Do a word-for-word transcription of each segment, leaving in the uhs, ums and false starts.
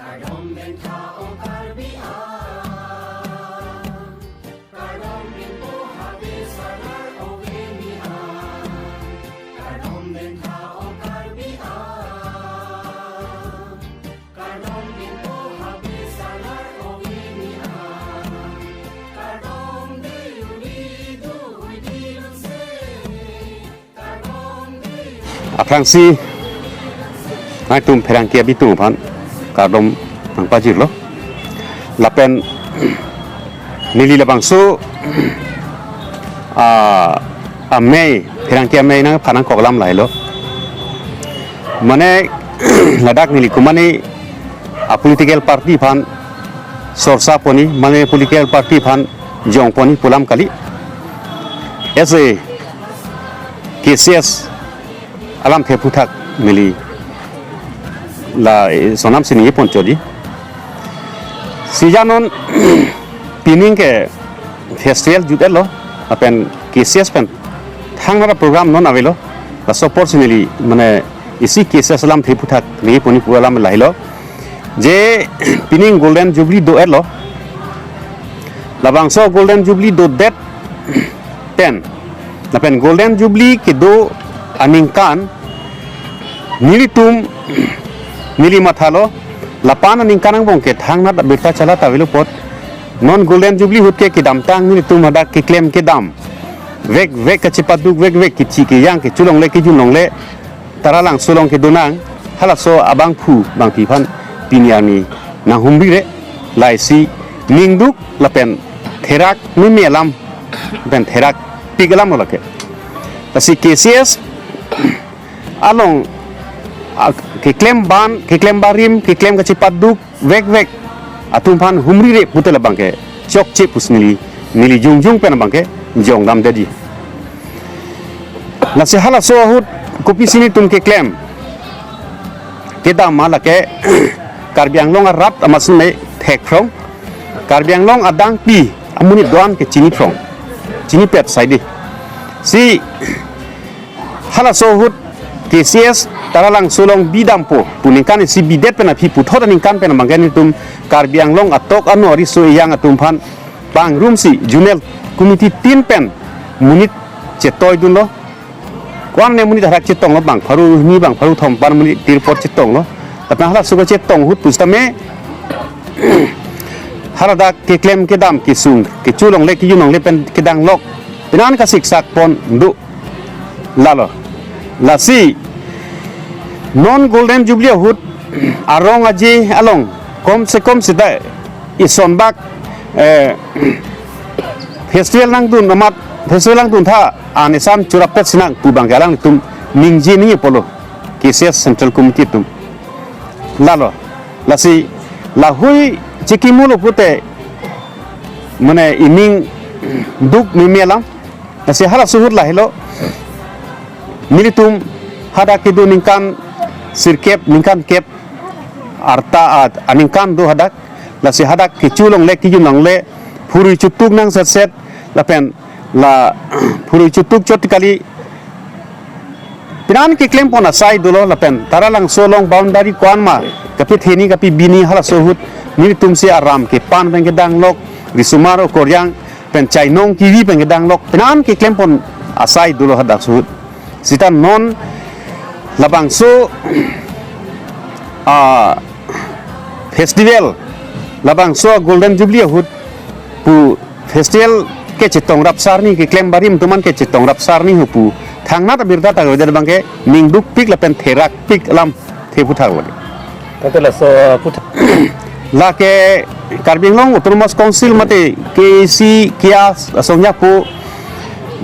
Kardom den tha o Karbi ang, kardom den po habe salar o bini ang, kardom den tha o Karbi ang, kardom den po habe salar o bini ang, kardom de uli do hui di lun se. Aphrangsi nangtum pherangke abitung aphan kardom nangpajirlo. Lapen neli labangso a amei, pherangke amei nangphan nangkok alam lahelo. Mane ladak neli komane a political party aphan sorsa ponji, mane political party aphan jong ponji pu alam kali. As a K C S alamthe aphuthak neli la, eh, sonam sini ye ponchotji. Sijanon pining ke festival jut-etlo, lapen K C S pen thangnat program non avelo. Laso apor si neli mane isi K C S alamthe aphuthak neli ponji pu alam lahelo. Je pining Golden Jubilee do-etlo. Labangso Golden Jubilee dodet pen, lapen Golden Jubilee kedo aningkan nelitum, neli mathalo, lapen aningkan angbong ke thangnat abirta chala ta avelo apot. Non Golden Jubilee ahut ke kedamtang nelitum hadak keklem kedam vekvek, kachepaduk vekvek, kethi kejang, kecho longle kejun longle, Taralangso along kedonang, halaso abangphu bangphi aphan pini arni nanghumri re, laisi ningduk lapen therak meme alam pen therakpik alam lo lake. Lasi K C S along, a, keklem ban, keklem barim, keklem kachepaduk vekvek atum aphan humri re pute labang ke chokche pusi neli, neli jongjong pen abang ke jongdamdetji. Lasi halaso ahut kopisi nelitum keklem kedam ma lake Karbi Anglong arat amat si methek phrong, Karbi Anglong adangpi amonit do-an ke chini phrong, chinipet saide. Si halaso ahut K C S Taralangso along bidampo pu aningkan, isi bidet pen aphi puthot aningkan pen abang ke nelitum Karbi Anglong atok ano ariso ejang atum aphan pangrumsi zonal committee tin pen monit chetoidunlo. Ko-an ne monit hadak chetonglo, bang pharo hini bang pharo thom pen monit tirpot chetonglo. Lapen halaso kachetong ahut pusitame haladak keklem kedam kesung kecho longle kejun longle pen kedanglok penan kasiksak pon do. Lalo. Lasi non Golden Jubilee ahut arong aje along kom se kom seta isonbak, eh, festival nangdun amat, festival nangdun tha anisam churapet sinang pu abang ke alangtum ningje ningje polo K C S Central Committee atum. Lalo. Lasi lahui chikimolo pute mane ining duk meme alam. Lasi halaso ahut lahelo, nelitum hadak kedo ningkan sirkep, ningkan kep arta at aningkan do hadak. Lasi hadak kecho longle kejun longle phurui chutuk nang setset, lapen la phurui chutuk chot kali penan keklem pon asai dolo, lapen Taralangso along boundary ko-an ma kapetheni kapebini halaso ahut nelitum si aram kepan pen kedanglok, risomar okoryang pen chainong kevi pen kedanglok penan keklem pon asai dolo halaso ahut. Seta non labangso, ah, festival, labangso Golden Jubilee ahut pu festival kechetong rapsarni, keklem barim atum an kechetong rapsarni ho pu thangnat abirta ta avedet abang ke ningdukpik lapen therakpik alamthe aphuthak lo. Tangte laso, ah, aphuthak. Lake Karbi Anglong Autonomous Council mate K A A C kia asong nyapu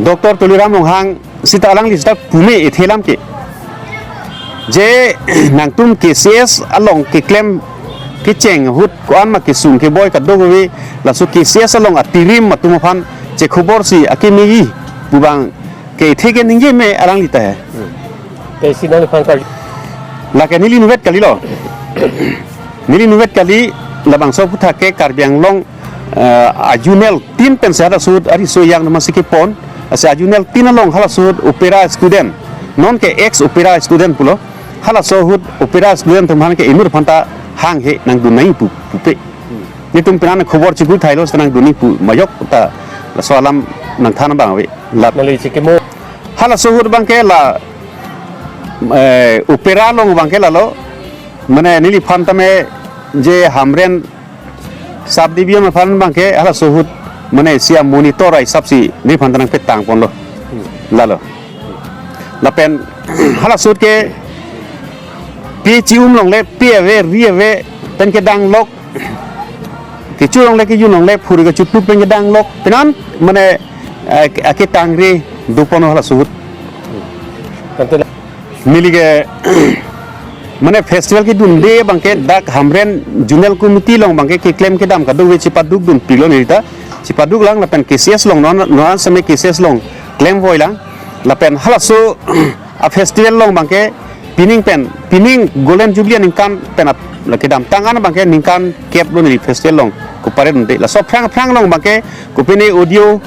Doctor Tuliram Ronghang seta alangli seta pume ethe alam ke. Je nangtum K C S along keklem kecheng ahut ko-an ma kesung keboi kadokave laso K C S along atirim atum aphan chekhobor si akeme-i pu abang ke ethe ke ningje me alangli ta he. Hmm. Ke isi nangliphan kar- Lake neli inutvet kalilo. Neli inutvet kali labangso aphuthak ke Karbi Anglong, eh, a-zonal tin pen si halaso ahut ariso ejang atum si kepon, lasi a-zonal tin along halaso ahut opera student, non ke ex opera student pulo, halaso ahut opera student atum aphan ke inut aphanta hanghe nangdun nangji pu pupe. Nelitum penang khobor chikul thailo seta nangdun nangji pu majok ta laso alam nangthan abang ave. Lap. Nangli chikimo. Halaso ahut abangke la, eh, opera along abangke lalo. Mane neliphan tame je Hamren sub division aphan abangke halaso ahut mane isi a-monitor ahisap si neliphan ta nangpetang ponlo. Lalo. Lapen halaso ahut ke pi chi-um longle, pi ave, ri ave, pen kedang lok. Kecho longle, kejun longle, phuri kachothup pen kedang lok. Penang mane, eh, aketangri do ponlo halaso ahut. Tangte neli ke mane festival kedunde abangke dak Hamren Zonal Committee along abangke keklem kedam kadokave chepaduk dunpiklo neli ta. Chepaduk lang lapen K C S along non non seme K C S along klemvoi lang. Lapen halaso a-festival along abangke pining pen, pining Golden Jubilee aningkan pen ap-, la kedamtang an abangke ningkan kep lo neli festival along koparet dunde. Laso aphrang aphrang along abangke kopine audio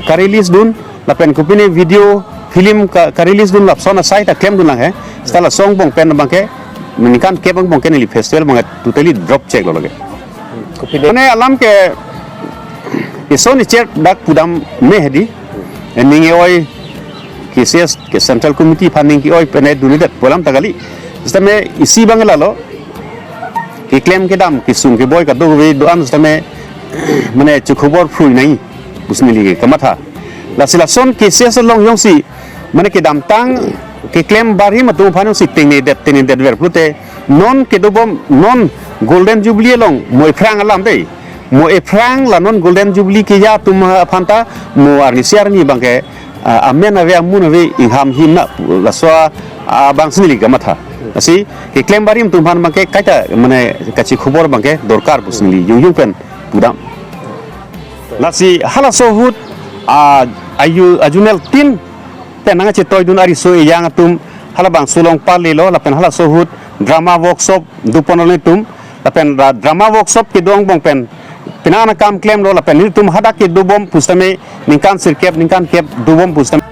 ka-release dun, lapen kopine video film ka, ka-release dun lapuson asai ta klemdun lang he. Seta laso angbong pen abangke ningkan kep angbong ke neli festival abangke totally drop cheklo lake. Kopine. Mane alam ke ison ichep dak pudam me hedi. Ning ke-oi K C S ke Central Committee aphan ning ke-oi pen dundedet pu alam ta kali. Seta me isi abang lalo. Keklem kedam kesung keboi kadokave do-an seta me mane chikhobor phrui nangji pusi neli ke kamatha. Lasi lason K C S along jongsi mane kedamtang keklem barim atum aphan jongsi tengne det tengne det ver pulote non kedobom non Golden Jubilee along mo ephrang alam dei. Mo ephrang la non Golden Jubilee keja atum aphan ta mo arnisi arni abangke, ah, amen ave amun ave ingham him na laso abang si neli kamatha. Lasi keklem barim atum aphan abangke kaita mane kachikhobor abangke dorkar pusi neli jongjong pen pudam. Lasi halaso ahut, ah, ayu a-zonal tin pen nangchetoidun ariso ejang atum halabangso along parlelo lapen halaso ahut drama workshop do ponlo nelitum lapen dra-, drama workshop kedo angbong pen penang akam klemlo lapen nelitum hadak kedobom pusitame ningkan sirkep ningkan kep dobom pusitame